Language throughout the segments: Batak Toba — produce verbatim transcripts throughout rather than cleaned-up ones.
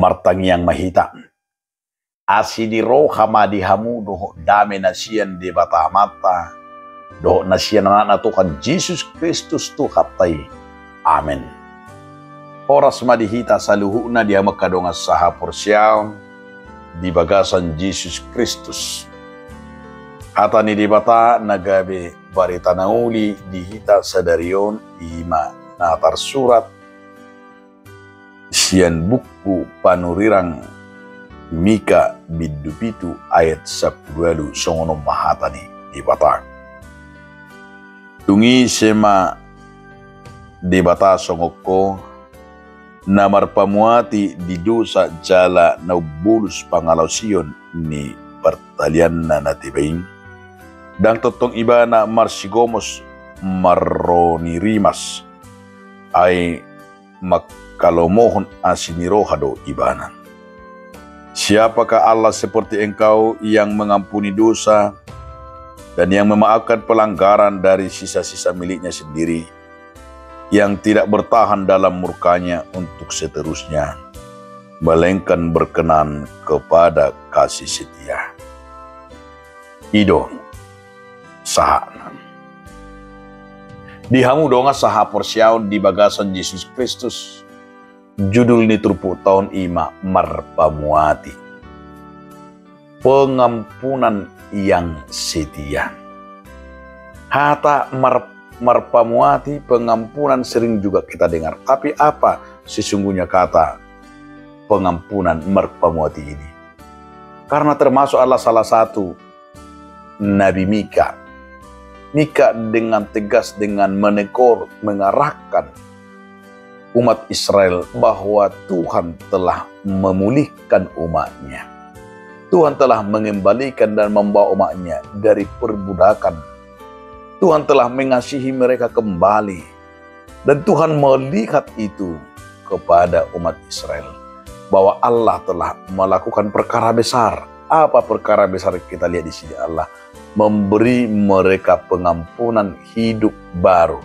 Martangiang ma hita. Asi ni roha ma di hamu dohot dame na sian Debata Amanta dohot na sian Anakna Tuhan Jesus Kristus Tuhanta i. Amen. Horas ma di hita saluhutna di hamu angka dongan sahaporseaon di bagasan Jesus Kristus. Hata ni Debata na gabe barita na uli di hita sadari on i ma na tarsurat sian buku Panurirang Mika bindu pitu ayat sampulu ualu, songon on ma hata ni Debata. Tung ise ma Debata songon Ho, na marpamuati di dosa jala na umbolus pangalaosion ni partalianna na teba i? Ndang tongtong Ibana marsigomos marro ni rimas, ai mangkalomohon asi ni roha do Ibana. Siapakah Allah seperti Engkau, yang mengampuni dosa dan yang memaafkan pelanggaran dari sisa-sisa miliknya sendiri, yang tidak bertahan dalam murkanya untuk seterusnya, melainkan berkenan kepada kasih setia? I do sahatna. Di hamu dongan sahaporseaon di bagasan Jesus Kristus, judul ni turpukta on i ma marpamuati. Pengampunan yang setia. Hata mar-, marpamuati, pengampunan sering juga kita dengar. Tapi apa sesungguhnya kata pengampunan, marpamuati ini? Karena termasuk adalah salah satu Nabi Mika. Mika dengan tegas, dengan menegur, mengarahkan umat Israel bahwa Tuhan telah memulihkan umat-Nya. Tuhan telah mengembalikan dan membawa umat-Nya dari perbudakan. Tuhan telah mengasihi mereka kembali. Dan Tuhan melihat itu kepada umat Israel, bahwa Allah telah melakukan perkara besar. Apa perkara besar kita lihat di sini? Allah memberi mereka pengampunan, hidup baru.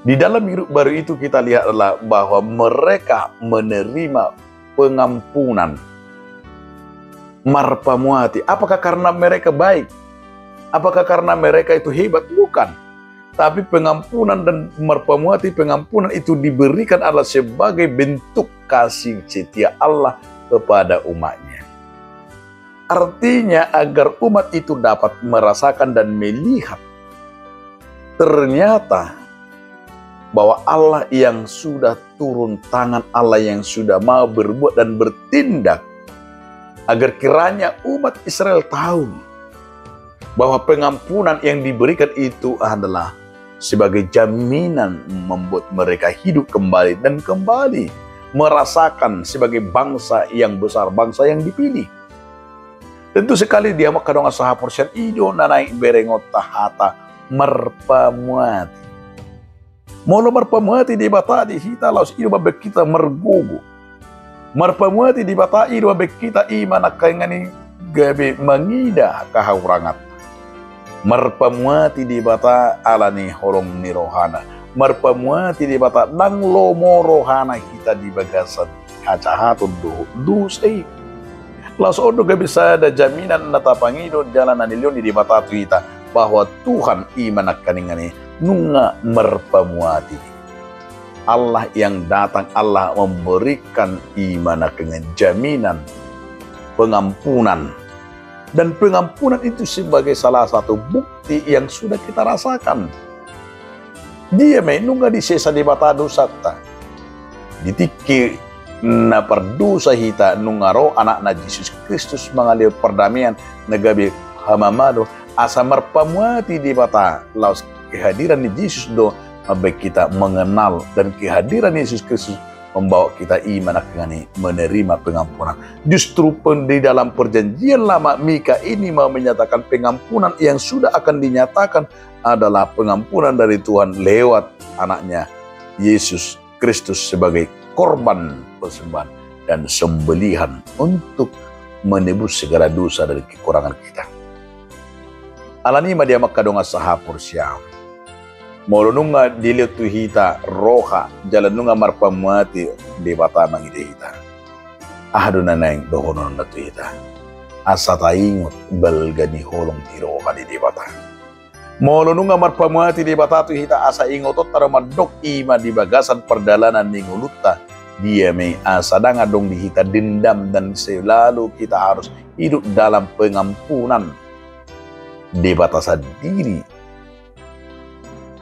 Di dalam hidup baru itu kita lihat adalah bahwa mereka menerima pengampunan. Marpamuati. Apakah karena mereka baik? Apakah karena mereka itu hebat? Bukan. Tapi pengampunan dan marpamuati, pengampunan itu diberikan adalah sebagai bentuk kasih setia Allah kepada umat-Nya. Artinya, agar umat itu dapat merasakan dan melihat ternyata bahwa Allah yang sudah turun tangan, Allah yang sudah mau berbuat dan bertindak, agar kiranya umat Israel tahu bahwa pengampunan yang diberikan itu adalah sebagai jaminan membuat mereka hidup kembali dan kembali merasakan sebagai bangsa yang besar, bangsa yang dipilih. Tentu sekali di hamu angka dongan sahaporseaon, i do na naeng berengonta hata marpamuati. Molo marpamuati Debata di hita, laos i do mambahen hita margogo. Marpamuati Debata i do mambahen hita, i ma nangkaningan i gabe mangida hahauranganta. Marpamuati Debata ala ni holong ni rohana. Marpamuati Debata, ndang lomo rohana hita di bagasan hajahaton dohot dosa i. Laos on do gabe sada jaminan na tapangido jala na nilehon ni Debata tu hita, bahwa Tuhan i ma nangkaningan i nunga marpamuati. Allah yang datang, Allah memberikan, i ma nangkaningan i jaminan pengampunan. Dan pengampunan itu sebagai salah satu bukti yang sudah kita rasakan. Dia ma i nunga disesa Debata dosanta. Di tingki na pardosa hita, nunga ro Anakna Jesus Kristus mangalehon pardamaian na gabe hamamado, asa marpamuati Debata, laos kehadiran ni Jesus do mambahen hita mengenal, dan kehadiran Yesus Kristus membawa hita, i ma nangkaningan i menerima pengampunan. Justru pen-, di dalam Perjanjian Lama, Mika ini mau menyatakan pengampunan yang sudah akan dinyatakan adalah pengampunan dari Tuhan lewat Anaknya, Yesus Kristus, sebagai korban persembahan dan sembelihan untuk menebus segala dosa dan kekurangan kita. Alani i ma di hamu angka dongan sahaporseaon, molo nunga dilehon tu hita roha jala nunga marpamuati Debata mangida hita, Aha do na naeng dohononna tu hita? Asa taingot balga ni holong ni roha ni Debata. Molo nunga marpamuati Debata tu hita, asa ingotonta do mandok i ma di bagasan pardalanan ni ngolunta. Dia ma i asa ndang adong di hita dendam dan selalu kita harus hidup dalam pengampunan. Debata sandiri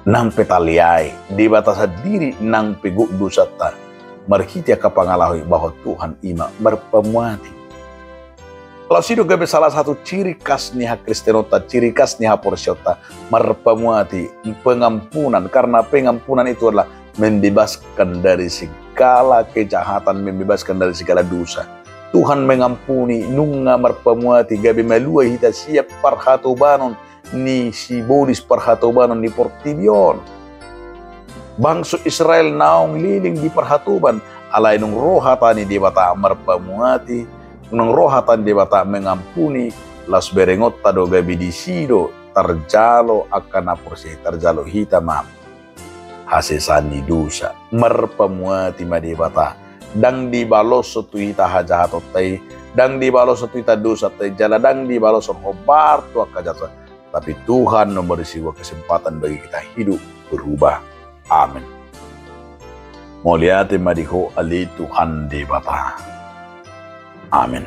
nang pe taleai, Debata sandiri nang pe gok dosanta, marhite angka pangalaho i bahwa Tuhan i ma marpamuati. Laos i do gabe salah satu ciri khas ni hakristenonta, ciri khas ni haporseaonta, marpamuati, pengampunan, karena pengampunan itu adalah membebaskan dari segala kejahatan, membebaskan dari segala dosa. Tuhan mengampuni, nunga marpamuati, gabe malua hita sian parhatobanon ni sibolis, parhatobanon ni portibi on. Bangso Israel naung leleng di parhatoban, alai nunga ro hata ni Debata marpamuati, nunga ro hata ni Debata mengampuni, laos berengonta do gabe disi do tarjalo angka na porsea, tarjalo hita ma hasesaan ni dosa. Marpamuati ma Debata. Ndang dibaloshon tu hita hajahatonta i, ndang dibaloshon tu hita dosanta i, jala ndang dibaloshon hombar tu angka jahat. Tapi Tuhan memberi sebuah kesempatan bagi kita hidup berubah. Amin. Mauliate ma di Ho ale Tuhan Debata. Amin.